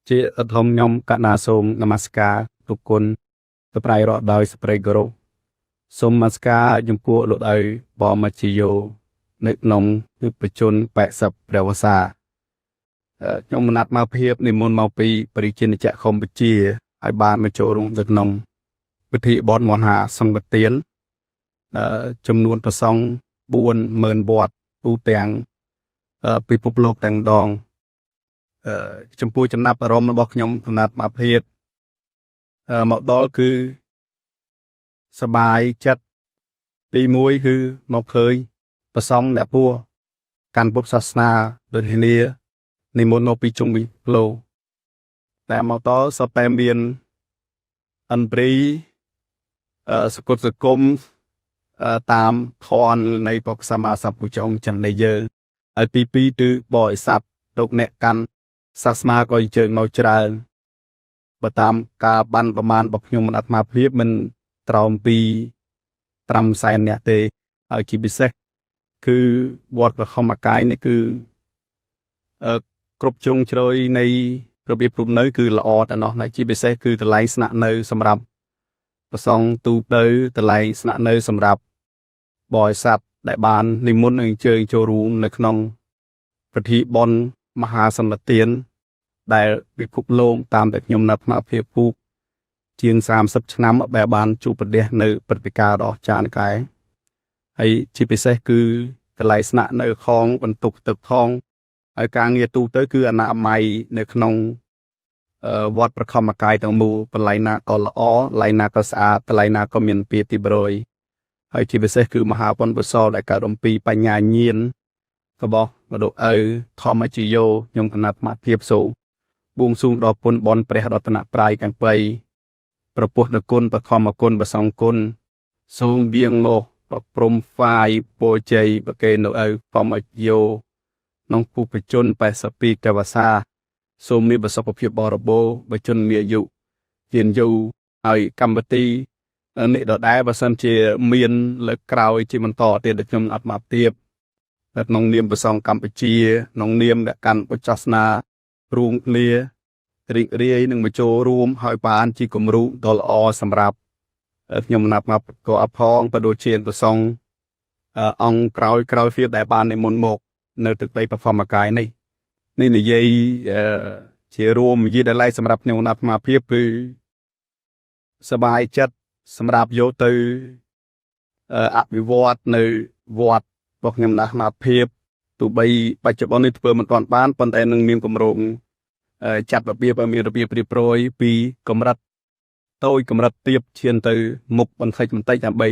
ជាអធមខ្ញុំកណាសូមនមស្ការទុគុណទៅប្រៃរកដោយសប្រិយគោរពសូមនមស្ការចំពោះលោកឪបមជាយោនៅក្នុងគឺបជន80ព្រះវស្សាខ្ញុំមណាត់មកភាពនិមន្តមកពីប្រជាណាចក្រកម្ពុជាហើយបានមកចូលរួមនៅក្នុងពិធីបន់មហាសង្ឃទានចំនួនប្រសង់40000វត្តទូទាំងពិភពលោកទាំងដងចំពោះចំណាប់អារម្មណ៍របស់ខ្ញុំចំណាប់មកភាពមកដល់គឺសបាយចិត្តទី1គឺមកឃើញប្រសង់អ្នកពួរកាន់ពុទ្ធសាសនាដូចគ្នានិមន្តមកពីជុំវិញលោកតែមកដល់សតែមានអន្ព្រីសគុតសគមតាមខននៃពុទ្ធសម្មាសម្ពុទ្ធចងចិននៃយើងហើយទី2គឺបរិស័ទលោកអ្នកកាន់សាសនាក៏អញ្ជើញមកច្រើនបើតាមការបានប្រមាណរបស់ខ្ញុំមិនអាត្មាភាពមិនត្រោមពី5សែនអ្នកទេហើយជាពិសេសគឺវត្តព្រះធម្មកាយនេះគឺគ្រប់ជ្រុងជ្រោយនៃរបៀបរស់នៅគឺល្អតែនោះហើយជាពិសេសគឺកន្លែងស្នាក់នៅសម្រាប់ប្រសង់ទូទៅកន្លែងស្នាក់នៅសម្រាប់បរិស័ទដែលបាននិមន្តអញ្ជើញចូលរួមនៅក្នុងពិធីបុណ្យមហាសន្និទានដែលពិភពលោកតាមតែខ្ញុំនៅថ្នាក់ភាពពូកជាង30ឆ្នាំដែលបានជួបប្រទះនៅព្រឹត្តិការណ៍ដ៏អស្ចារ្យកែហើយជាពិសេសគឺកន្លែងស្នាក់នៅខងបន្ទប់ទឹកខងហើយការងារទូទៅគឺអនាម័យនៅក្នុងវត្តប្រខមកាយទាំងមូលកន្លែងណាក៏ល្អកន្លែងណាក៏ស្អាតកន្លែងណាក៏មានពីទីប្រយហើយជាពិសេសគឺមហាបុណ្យកុសលដែលកើតអំពីបញ្ញាញាណរបស់លោកឪធម្មជាយោខ្ញុំគណៈអាត្មាភាពសូបួងសួងដល់ពុនបនព្រះរតនត្រ័យទាំងបីប្រពុះនគុណបខមគុណប្រសងគុណសូមវៀងមកប្រព្រំហ្វាយពោជ័យប្រគេននៅឪធម្មយោក្នុងពុទ្ធជន82កវសាសូមមានប្រសុខភាពបរិបូរណ៍បើជនមានអាយុយានយូរហើយកម្មវិធីនេះដដែលបើសិនជាមានលើកក្រោយជាបន្តទៀតដែលខ្ញុំអត់មកទៀតតែក្នុងនាមប្រសងកម្ពុជាក្នុងនាមអ្នកកាន់ពុទ្ធសាសនារួមគ្នារីករាយនឹងមកចូលរួមហើយបានជាគំរូដ៏ល្អសម្រាប់ខ្ញុំណាប់មកក៏អផងបដូចជាប្រសងអង្គក្រោយក្រោយទៀតដែលបាននិមន្តមកនៅទឹកដីប្រធមកាយនេះនេះនិយាយជារួមនិយាយដែលឡែកសម្រាប់ខ្ញុំអាត្មាភាពគឺសบายចិត្តសម្រាប់យកទៅអភិវឌ្ឍនៅវត្តរបស់ខ្ញុំអាត្មាភាពទោះបីបច្ចុប្បន្ននេះធ្វើមិនទាន់បានប៉ុន្តែនឹងមានគម្រោងចាត់របៀបឲ្យមានរបៀបរៀបរយពីកម្រិតតូចកម្រិតទាបឈានទៅមុខបន្តិចបន្តិចដើម្បី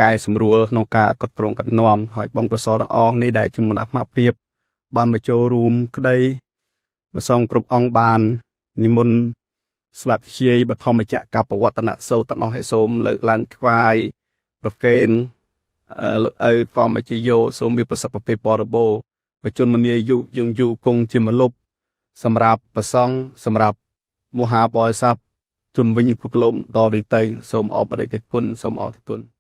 កែសម្រួលក្នុងការកត់គ្រងកត់នាំហើយបងប្រសរអងនេះដែលជំនអាត្មាភាពបានមកចូលរួមក្តីប្រសងគ្រប់អង្គបាននិមន្តស្លាប់ជាយបឋមចក្រកបវត្តនសូត្រទាំងអស់ឲ្យសូមលើកឡើងថ្វាយប្រកេនលោកឪធម្មជាយោសូមមានប្រសិទ្ធភាពបរិបូរណ៍បជនមនីអាយុយើងយូរគង់ជាមលុបសម្រាប់ប្រសង់សម្រាប់មហាបរិស័ទជុំវិញពិភពលោកដល់ទៅសូមអរព្រគុណសូមអរគុណ។